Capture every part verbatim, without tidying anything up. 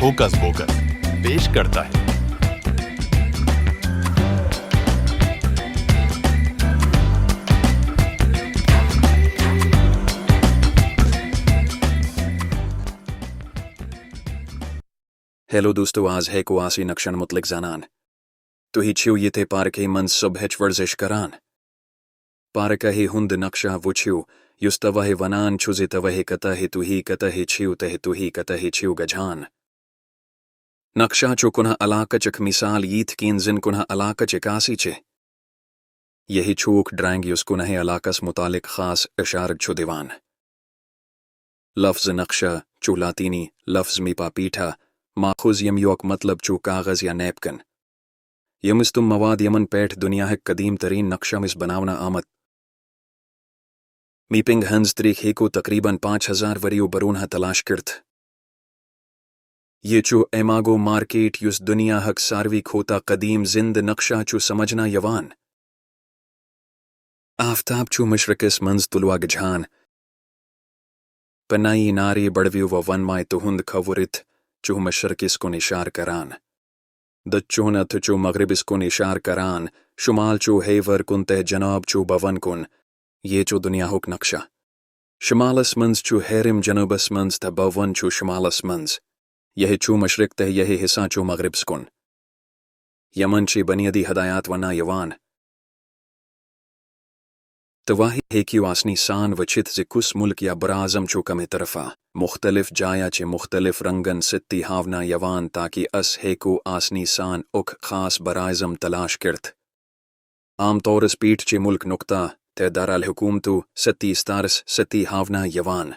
Hocus bogus पेश करता है। ہیلو دوستو، آز ہیکو آسی نقشن متعلق زانان۔ تُہۍ چھِو ییٚتہِ پارکہِ منٛز صبحٕچ ورزش کران۔ پارکہِ ہُنٛد نقشہ وٕچھِو، یُس تۄہہِ ونان چھُ زِ تۄہہِ کتہِ تُہۍ کتہِ چھِو تہٕ تُہۍ کتہِ چھِو گژھان۔ نقشہ چھُ کُنہِ علاقٕچ اکھ مثال، یِتھ کٔنۍ زن کُنہِ علاقٕچ عکاسی چھِ۔ یہِ چھُ اکھ ڈرائنگ یُس کُنہِ علاقس متعلق خاص اشارٕ چھُ دِوان۔ لفظ نقشہ چھُ لاطینی لفظ میپا پیٹھا ماخوذ، ییٚمیُک مطلب چھُ کاغذ یا نیپکن۔ یِم چھِ تِم مواد یِمن پٮ۪ٹھ دُنیاہٕکۍ قدیم تریٖن نقشہٕ ٲسۍ بناونہٕ آمٕتۍ۔ میپنگ ہٕنٛز تٲریخ ہیٚکو تقریباً پانٛژھ ہزار ؤرِیو برونٛہہ تلاش کٔرِتھ۔ یہِ چھُ ایماگو مارکیٹ، یُس دُنیاہُک ساروی کھۄتہٕ قدیم زِنٛدٕ نقشہ چھُ سمجھنہٕ یِوان۔ آفتاب چھُ مشرقس منٛز طلوع گژھان۔ پنائی ناری بڑویو و ونمائے تہنٛد کھوورِتھ چھُ مشرقس کُن اشارٕ کران۔ دچونتھ چھُ مغربس کُن اشارٕ کران۔ شمال چھُ ہیور کُن تہٕ جنوب چھُ بون کُن۔ یہِ چھُ دُنیاہُک نقشہ۔ شمالس منٛز چھُ ہیرم جنوبس منٛز تہٕ بون چھُ شمالس منٛز۔ یہِ چھُ مشرق تہٕ یہِ حصہ چھُ مغربس کُن۔ یِمن چھِ بنیٲدی ہدایات وننہٕ یِوان۔ تۄہہِ ہیٚکِو آسٲنی سان وٕچھِتھ زِ کُس مُلک یا براعظم چھُ کمہِ طرفہٕ۔ مُختٔلِف جایہِ چھِ مُختٔلِف رنٛگن سۭتۍ ہاونہٕ یِوان تاکہِ أسۍ ہیٚکو آسٲنی سان اکھ خاص براعظم تلاش کٔرِتھ۔ عام طورس پٮ۪ٹھ چھِ مُلک نقطہٕ تہٕ دارالحکومتو سۭتۍ ستارس سۭتۍ ہاونہٕ یِوان۔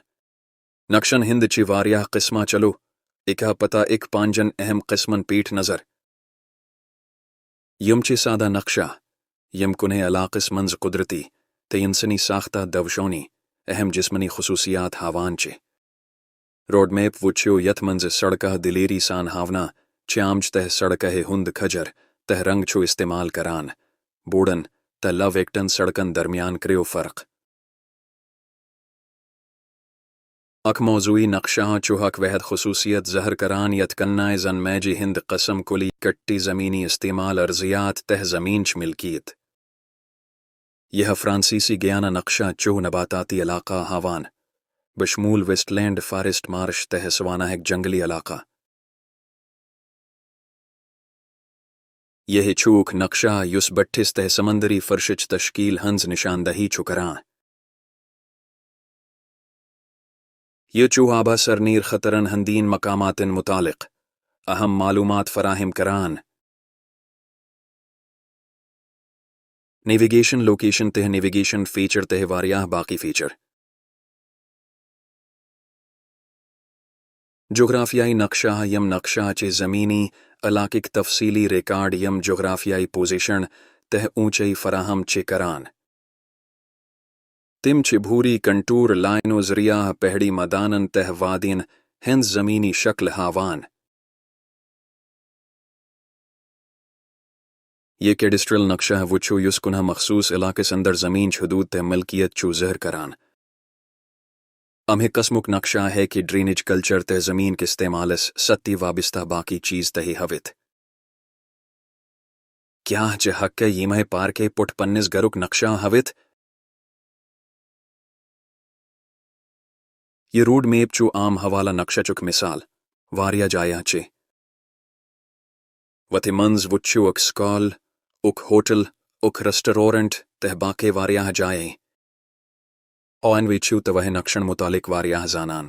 نقشن ہٕنٛدۍ چھِ واریاہ قٕسمہٕ، چلو اکھ پتہٕ اکھ پنٛژن اہم قٕسمن پٮ۪ٹھ نظر۔ یِم چھِ سادٕ نقشہٕ، یِم کُنہِ علاقس منٛز قدرتی تہٕ انسٲنی ساختہ دوشونی اہم جسمٲنی خصوٗصیات ہاوان چھِ۔ روڈ میپ وٕچھِو، یتھ منٛز سڑکہٕ دلیری سان ہاونہٕ چھِ آمژٕ تہٕ سڑکہِ ہُنٛد کھجر تہٕ رنگ چھُ استعمال کران۔ بوڑن تہٕ لو ایکٹن سڑکن درمیان کریو فرق۔ اکھ موضوعی نقشہ چھُ اکھ واحد خصوٗصیت ظٲہِر کران، یتھ کٔنۍ زن میجہِ ہٕنٛدۍ قٕسم، کُلۍ، کٹی، زمینی استعمال، ارضیات تہٕ زمین چھِ ملکیت۔ یہِ فرانسیسی گیانا نقشہ چھُ نباتاتی علاقہٕ ہاوان، بشمول ویسٹ لینڈ، فارسٹ، مارش تہٕ سواناہٕک جنگلی علاقہٕ۔ یہِ چھُ اکھ نقشہ یُس بٹھِس تہٕ سمندری فرشٕچ تشکیل ہٕنٛز نشاندہی چھُ کران۔ یہِ چھُ آبہٕ سرنیر خطرن ہٕنٛدٮ۪ن مقاماتن متعلق اہم معلومات فراہم کران۔ نیویگیشن، لوکیشن تہٕ نیویگیشن فیچر تہٕ واریاہ باقی فیچر۔ جغرافیائی نقشہ، یِم نقشہ چھِ زمینی علاقٕک تفصیلی ریکارڈ یِم جغرافیائی پوزیشن تہٕ اونچائی فراہم چھِ کران۔ تِم چھِ بھوری کنٹور لائنو ذریعہ پہاڑی میدانن تہٕ وادین ہٕنٛز زمینی شکل ہاوان۔ یہِ کیڈسٹرل نقشہ وٕچھِو یُس کُنہِ مخصوٗص علاقس اندر زمین چھِ حدود تہٕ ملکیت چھُ ظٲہِر کران۔ امہِ قٕسمُک نقشہ ہیٚکہِ ڈرینیج، کلچر تہٕ زمین کِس استعمالس سۭتۍ وابستہٕ باقی چیز تہِ ہٲوِتھ۔ کیٛاہ ژٕ ہیٚککھٕ ییٚمہِ پارکہِ پٮ۪ٹھ پننِس گرُک نقشہ ہٲوِتھ؟ یہِ روڈ میپ چھُ عام حوالہٕ نقشہٕ چھُ اکھ مثال۔ واریاہ جایہِ چھِ۔ وتہِ منٛز وٕچھِو اکھ سکول، اکھ ہوٹل، اکھ ریسٹورنٹ تہٕ باقی واریاہ جایہِ۔ اوین وٕچھِو تۄہہِ نقشن متعلق واریاہ زانان۔